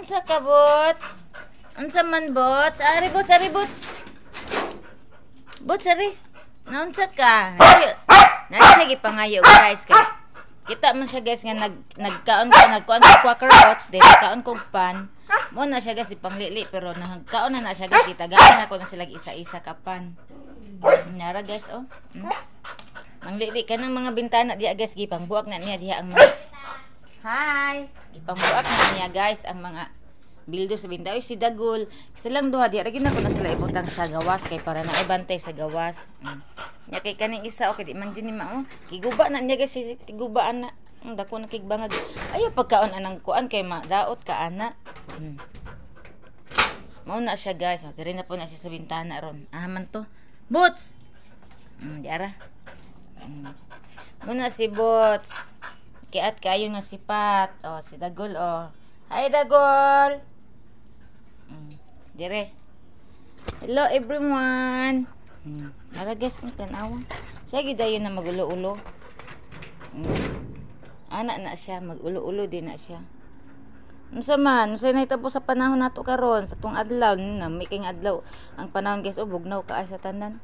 Unsa ka, Bots? Unsa man, Bots? Ari, Bots, ari, Bots. Bots, ari. Naunsa ka? Nari siya gipangayo, guys, kay kita man siya, guys, nga nagkaon ko, nagkuan ko Quaker Oats, then nagkaon ko pan. Mo na siya, guys, ipanglili, pero nagkaon na na siya, guys, gitagaan ako na sila isa-isa ka pan. Nara, guys, oh. Manglili ka ng mga bintana diya, guys, gipangbuak na niya diha ang mga. Hi. Gipangbuak na niya, guys, ang mga bildo sa bintana. Uy, si Dagol. Silang duha diya ra gyud nako na sila ibutang sa gawas kay para na ibantay sa gawas. Nya kay kaning isa, okay di man jud ni mao. Giguba na niya, guys, si gubaan na. Ang dako na kigbangag. Ayo pagkaon anang kuan kay madaot ka ana. Mao na siya, guys. Oh, diri na po na siya sa bintana ron. Ah man to. Boots. Di ara. Mao na si Boots. Kiat kayo nga si Pat. Oh, si Dagol, oh. Hi, Dagol. Dire. Hello, everyone. Ara, guys, mo tanawa. Siya gid dayon na magulo-ulo. Ana na siya, magulo-ulo din na siya. Unsa man, unsay nahitabo sa panahon nato karon sa tong adlaw na may king adlaw ang panahon, guys, oh, bugnaw ka sa tanan.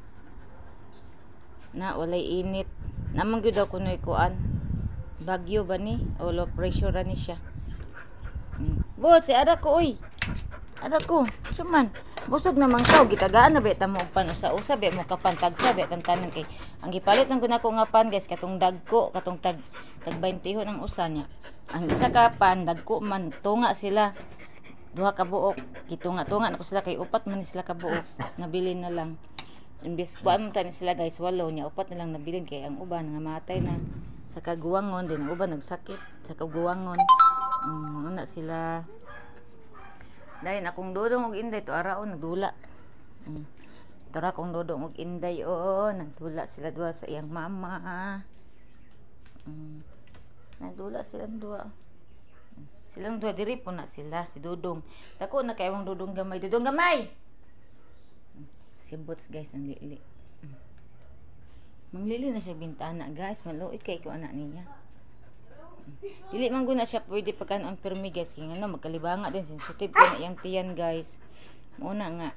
Na walay init. Naman gyud daw kunoy kuan. Bagyo ba ni? O low pressure ra ni siya. Bot, si ara ko, oy. Ara ko. Suman. Busog naman ka, gitagaan na ba ta mo og pan usa-usa ba mo kapan tagsa ba tantanan kay ang gipalit lang ko nga pan, guys, katong dagko, katong tag tag 20 ang usa niya. Ang isa ka pan dagko man, tunga sila. Duha ka buok, gitunga-tunga na ko sila kay upat man ni sila ka buok. Nabilin na lang. Imbes kuan mo ta ni sila, guys, walo niya, upat na lang nabilin kay ang uban nga matay na sa kaguwangon din, ang uban nagsakit sa kaguwangon. Ana sila. Dayon akong dodong og Inday to araon nagdula. Tora akong dodong og Inday, oo, nagdula sila duha sa iyang mama. Nagdula silang duha. Silang duha diri po na sila si Dodong. Dako na kay among Dodong gamay. Dodong gamay. Si Boots, guys, ang lili. Manglili na siya bintana, guys. Maluoy kay ko anak niya. Dili man guna siya pwede pagkaon permi, guys, kay ngano magkalibanga din, sensitive kay na iyang tiyan, guys. Muna nga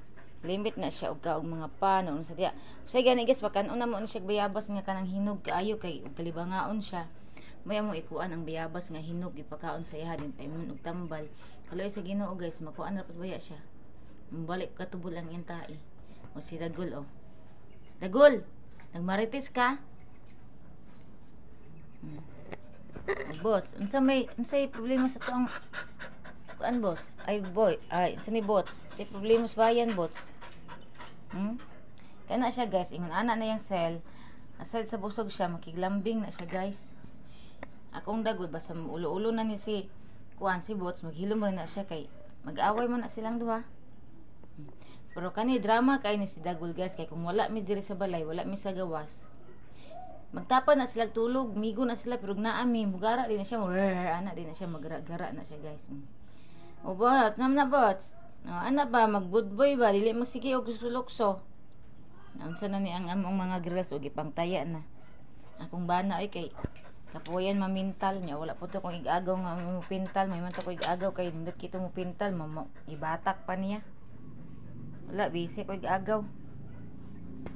limit na siya og kaog mga pan unsa diya. Usay gani, guys, pagkaon na mo ni siya bayabas nga kanang hinog kaayo kay og kalibangaon siya. Maya mo ikuan ang bayabas nga hinog ipakaon sa iya din paimon og tambal. Kaloy sa Ginoo, guys, makuan ra pud baya siya. Balik katubol ang iyang tae. O si Dagol, oh. Dagol, nagmarites ka? Bots, unsa may unsay problema sa tuang kuan, boss? Ay boy, ay sa ni Bots. Say problema sa bayan, Bots. Kana siya, guys, ingon ana na yang cell. Aside sa busog siya, makiglambing na siya, guys. Akong Dagol basta ulo-ulo na ni si kuan, si Bots, maghilom rin na siya kay mag-away man na silang duha. Pero kani drama kay ni si Dagol, guys, kay kung wala mi diri sa balay, wala mi sa gawas. Magtapa na sila tulog, migo na sila, pero naa mi, mugara din na siya, ana din na siya, magara-gara na siya, guys. O Bots, nam na Bots. O, ana ba, mag good boy ba, dili mo sige og sulukso. Unsa na ni ang among mga girls og ipangtaya na. Akong bana ay kay kapuyan mamintal niya, wala po to kung igagaw nga mo pintal, may man to ko igagaw kay nindot kito mo pintal, mo ibatak pa niya. Wala, busy ko igagaw.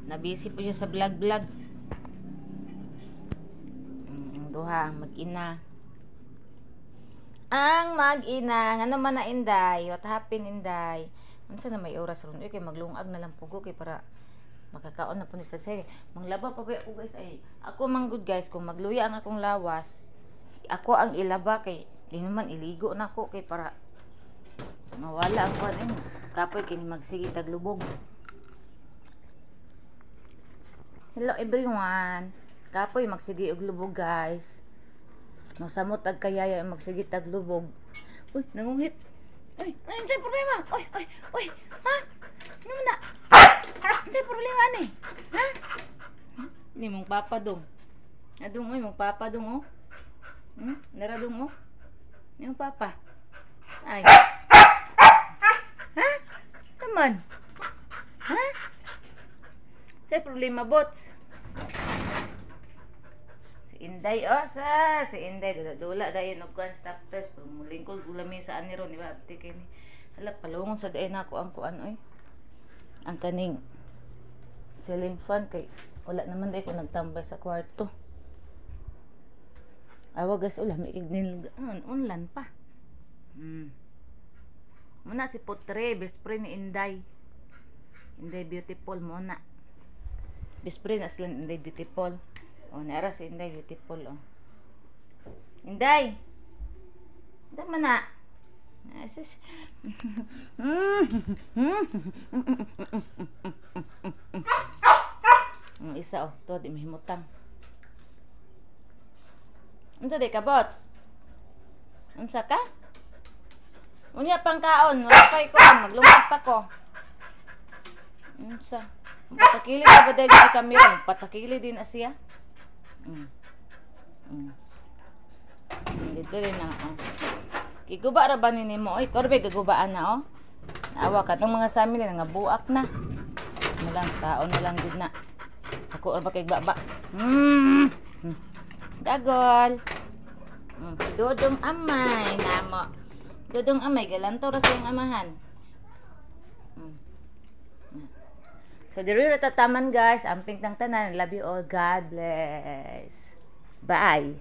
Na busy po siya sa vlog vlog. Ang duha, ang mag-ina. Ang mag-ina, ano man na, Inday? What happened, Inday? Unsa na may oras ron? Uy, kay maglungag na lang pugo kay para makakaon na po ni sa. Manglaba pa ba ako, guys, ay ako man good, guys, kung magluya ang akong lawas, ako ang ilaba kay di naman iligo na ako kay para mawala ang kuan eh. Kapoy kini magsige taglubog. Hello, everyone. Kapoy magsige og lubog, guys. Mosamot ag kayaya magsige taglubog. Uy, nangunghit. Uy, ay, unsay problema? Uy, uy, uy. Ha? Ano man na? Unsay problema ani? Ha? Ni mong papa dong. Adong oy, mong papa dong oh. Nara dong oh. Ni mong papa. Ay. Ha? Taman. Ha? Unsay problema, Bots? Si Si Inday, oh, sa si Inday dula dula dayon og kuan stop. Mulingkod ulami sa ani ron, di ba? Abti kini. Hala, palungon sa dayon ako ang kuan oy. Ang kaning ceiling fan kay wala naman day ko nagtambay sa kwarto. Awa guys, ula may nil unlan pa. Muna si Putre, best friend ni Inday. Inday Beautiful mo na. Best friend na sila ni Inday Beautiful. Oh, naara si Inday Beautiful oh. Inday. Inday man na. Ah, sus. Ang isa oh, to di mahimutang. Unsa di ka, bots? Unsa ka? Unya pang kaon, wala pa ko, maglumot pa ko. Unsa? Patakili ka ba dahil si kamera? Patakili din na siya. Dito rin na, oh. Giguba ra ba ni nimo? Oy, korbe gagubaan na, oh. Naawa ka tong mga sa amin nga buak na. Ano lang, taon na lang gid na. Ako ra ba kay baba? Dagol. Si Dodong Amay namo. Dodong Amay galantaw ra sa iyang amahan. So diri ra tataman, guys. Amping tang tanan. Love you all. God bless. Bye.